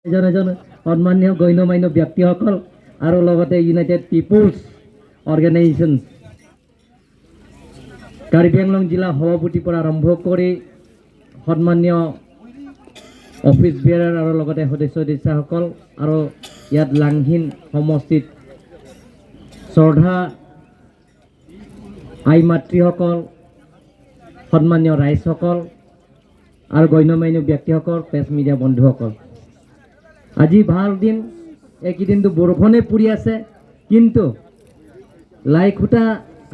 এজন এজন সন্মানীয় গণ্যমান্য ব্যক্তিসকল আৰু লগতে United Peoples Organisation Karbi Anglong জিলা সভাপতিৰ পৰা আৰম্ভ কৰি সন্মানীয় অফিচ বেয়াৰাৰ আৰু লগতে সদস্য সদস্যাসকল আৰু ইয়াত লাংহিন সমষ্টিত শ্ৰদ্ধা আই মাতৃসকল, সন্মানীয় ৰাইজসকল আৰু গণ্যমান্য ব্যক্তিসকল, প্ৰেছ মিডিয়া বন্ধুসকল, আজি ভাল দিন। এইকেইদিনটো বৰষুণে পৰি আছে, কিন্তু লাইখুঁটা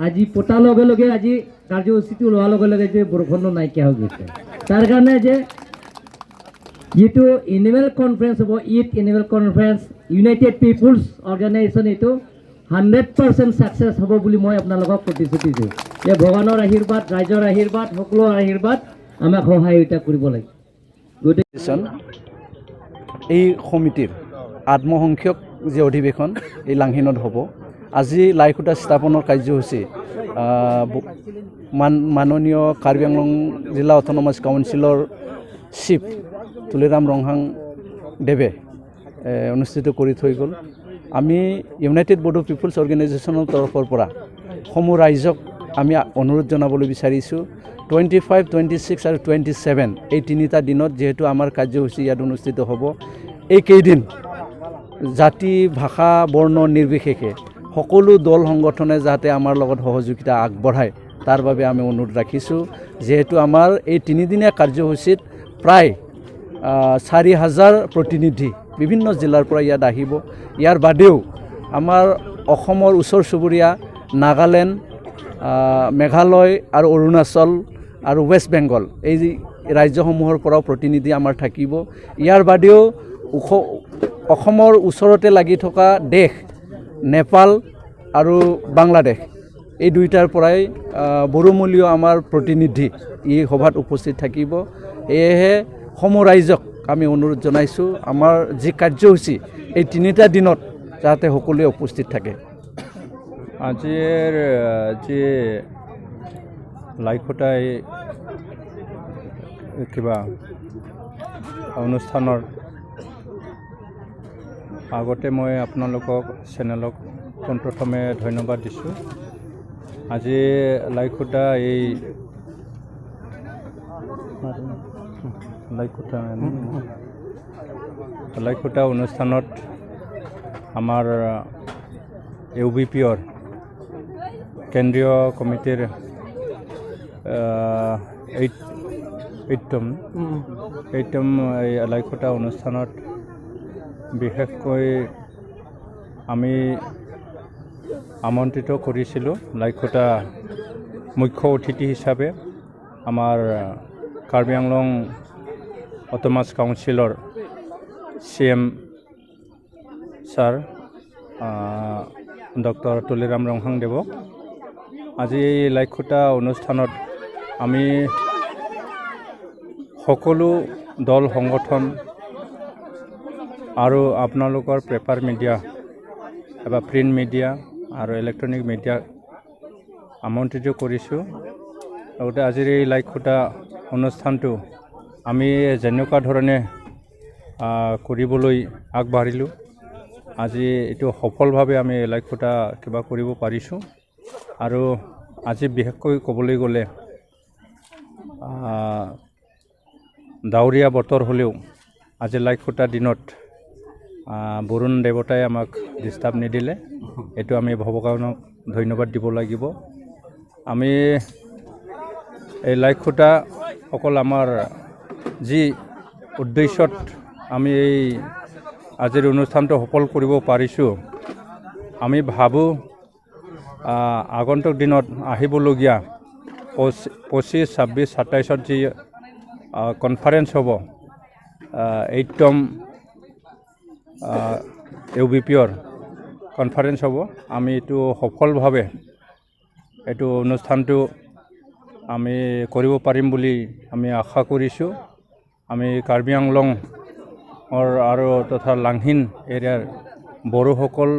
আজি পতাৰ লগে লগে, আজি কাৰ্যসূচীটো লোৱাৰ লগে লগে যে বৰষুণো নাইকিয়া হৈ গৈছে। তাৰ কাৰণে যে যিটো এনুৱেল কনফাৰেঞ্চ হ'ব, eighth annual conference United People's Organisation, এইটো 100% ছাকচেছ হ'ব বুলি মই আপোনালোকক প্ৰতিশ্ৰুতি দিওঁ যে ভগৱানৰ আশীৰ্বাদ, ৰাইজৰ আশীৰ্বাদ, সকলোৰ আশীৰ্বাদ আমাক সহায়তা কৰিব লাগে। গতিকে এই সমিতিৰ আত্মসংখ্যক যি অধিৱেশন এই লাংহিনত হ'ব, আজি লাইখুঁটা স্থাপনৰ কাৰ্যসূচী মাননীয় কাৰ্বি আংলং জিলা অট'নমাছ কাউন্সিলৰ চিফ তুলিৰাম ৰংহাং দেৱে অনুষ্ঠিত কৰি থৈ গ'ল। আমি ইউনাইটেড বড়ো পিপুলছ অৰ্গেনাইজেশ্যনৰ তৰফৰ পৰা সমূহ ৰাইজক আমি অনুৰোধ জনাবলৈ বিচাৰিছোঁ, 25, 26 আৰু 27 এই তিনিটা দিনত যিহেতু আমাৰ কাৰ্যসূচী ইয়াত অনুষ্ঠিত হ'ব, এইকেইদিন জাতি, ভাষা, বৰ্ণ নিৰ্বিশেষে সকলো দল সংগঠনে যাতে আমাৰ লগত সহযোগিতা আগবঢ়ায় তাৰ বাবে আমি অনুৰোধ ৰাখিছোঁ। যিহেতু আমাৰ এই তিনিদিনীয়া কাৰ্যসূচীত প্ৰায় 4000 প্ৰতিনিধি বিভিন্ন জিলাৰ পৰা ইয়াত আহিব। ইয়াৰ বাদেও আমাৰ অসমৰ ওচৰ চুবুৰীয়া নাগালেণ্ড, মেঘালয় আৰু অৰুণাচল আৰু ৱেষ্ট বেংগল এই ৰাজ্যসমূহৰ পৰাও প্ৰতিনিধি আমাৰ থাকিব। ইয়াৰ বাদেও অসমৰ ওচৰতে লাগি থকা দেশ নেপাল আৰু বাংলাদেশ এই দুয়োটাৰ পৰাই বড়োমূলীয় আমাৰ প্ৰতিনিধি এই সভাত উপস্থিত থাকিব। সেয়েহে সমূহ ৰাইজক আমি অনুৰোধ জনাইছোঁ, আমাৰ যি কাৰ্যসূচী এই তিনিটা দিনত যাতে সকলোৱে উপস্থিত থাকে। আজিৰ যি লাইখুঁটাই কিবা অনুষ্ঠানৰ আগতে মই আপোনালোকক চেনেলক পোনপ্ৰথমে ধন্যবাদ দিছোঁ। আজি লাইখুঁটা এই লাইখুঁটা অনুষ্ঠানত আমাৰ ইউ বি পিৰ কেন্দ্ৰীয় কমিটিৰ এইটম এই লাইখুঁটা অনুষ্ঠানত বিশেষকৈ আমি আমন্ত্ৰিত কৰিছিলোঁ লাইখুঁটা মুখ্য অতিথি হিচাপে আমাৰ কাৰ্বি আংলং অট'নমাছ কাউন্সিলৰ C M sir doctor Tuliram ৰংহাংদেৱক। আজি এই লাইখুঁটা অনুষ্ঠানত আমি সকলো দল সংগঠন আৰু আপোনালোকৰ পেপাৰ মিডিয়া বা প্ৰিণ্ট মিডিয়া আৰু ইলেক্ট্ৰনিক মিডিয়া আমন্ত্ৰিত কৰিছোঁ। লগতে আজিৰ এই লাইখুঁটা অনুষ্ঠানটো আমি যেনেকুৱা ধৰণে কৰিবলৈ আগবাঢ়িলোঁ, আজি এইটো সফলভাৱে আমি লাইখুঁটা কিবা কৰিব পাৰিছোঁ। আৰু আজি বিশেষকৈ ক'বলৈ গ'লে ডাৱৰীয়া বতৰ হ'লেও আজি লাইখুঁটা দিনত বৰুণ দেৱতাই আমাক ডিষ্টাৰ্ব নিদিলে, এইটো আমি ভগৱানক ধন্যবাদ দিব লাগিব। আমি এই লাইখুঁটা অকল আমাৰ যি উদ্দেশ্যত আমি এই আজিৰ অনুষ্ঠানটো সফল কৰিব পাৰিছোঁ, আমি ভাবোঁ আগন্তুক দিনত আহিবলগীয়া 25, 26, 27ত যি কনফাৰেঞ্চ হ'ব, এইটম ইউ বি পিৰ কনফাৰেঞ্চ হ'ব, আমি এইটো সফলভাৱে এইটো অনুষ্ঠানটো আমি কৰিব পাৰিম বুলি আমি আশা কৰিছোঁ। আমি কাৰ্বি আংলঙৰ আৰু তথা লাংহিন এৰিয়াৰ বড়োসকল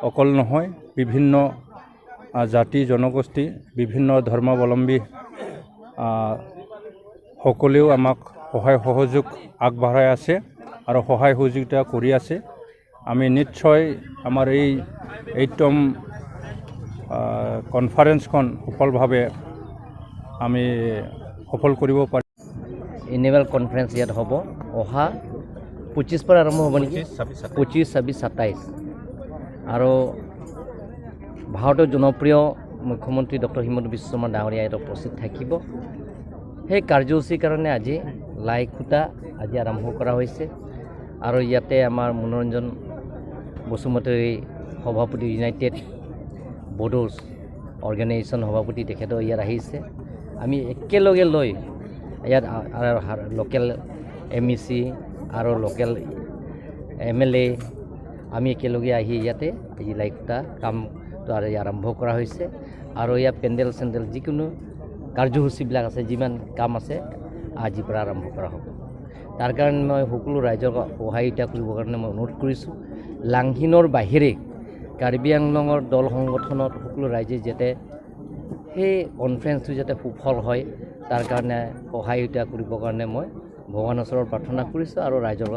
অকল নহয়, বিভিন্ন জাতি জনগোষ্ঠী, বিভিন্ন ধৰ্মাৱলম্বী সকলেও আমাক সহায় সহযোগ আগবঢ়াই আছে। আৰু সহায় সহযোগিতা কৰি আছে। আমি নিশ্চয় আমাৰ এই এইটম কনফাৰেঞ্চখন সফলভাৱে আমি সফল কৰিব পাৰিম। এনুৱেল কনফাৰেঞ্চ ইয়াত হ'ব। অহা 25 পৰা আৰম্ভ হ'ব নেকি? 25, 26, 27। আৰু ভাৰতৰ জনপ্ৰিয় মুখ্যমন্ত্ৰী ডক্টৰ হিমন্ত বিশ্ব শৰ্মা ডাঙৰীয়া ইয়াত উপস্থিত থাকিব। সেই কাৰ্যসূচীৰ কাৰণে আজি লাই খুঁটা আজি আৰম্ভ কৰা হৈছে। আৰু ইয়াতে আমাৰ মনোৰঞ্জন বসুমতাৰী, সভাপতি, ইউনাইটেড বডোজ অৰ্গেনাইজেশ্যন সভাপতি, তেখেতো ইয়াত আহিছে। আমি একেলগে লৈ ইয়াত লোকেল এমইচি আৰু লোকেল এমএলএ, আমি একেলগে আহি ইয়াতে আজি লাই খুঁটা কামটো আৰু আৰম্ভ কৰা হৈছে। আৰু ইয়াত পেণ্ডেল চেণ্ডেল, যিকোনো কাৰ্যসূচীবিলাক আছে, যিমান কাম আছে, আজিৰ পৰা আৰম্ভ কৰা হ'ব। তাৰ কাৰণে মই সকলো ৰাইজক সহায়িতা কৰিবৰ কাৰণে মই অনুৰোধ কৰিছোঁ। লাংহিনৰ বাহিৰে কাৰ্বি আংলঙৰ দল সংগঠনত সকলো ৰাইজে যাতে সেই কনফাৰেঞ্চটো যাতে সুফল হয়, তাৰ কাৰণে সহায়িতা কৰিবৰ কাৰণে মই ভগৱানৰ ওচৰত প্ৰাৰ্থনা কৰিছোঁ আৰু ৰাইজৰ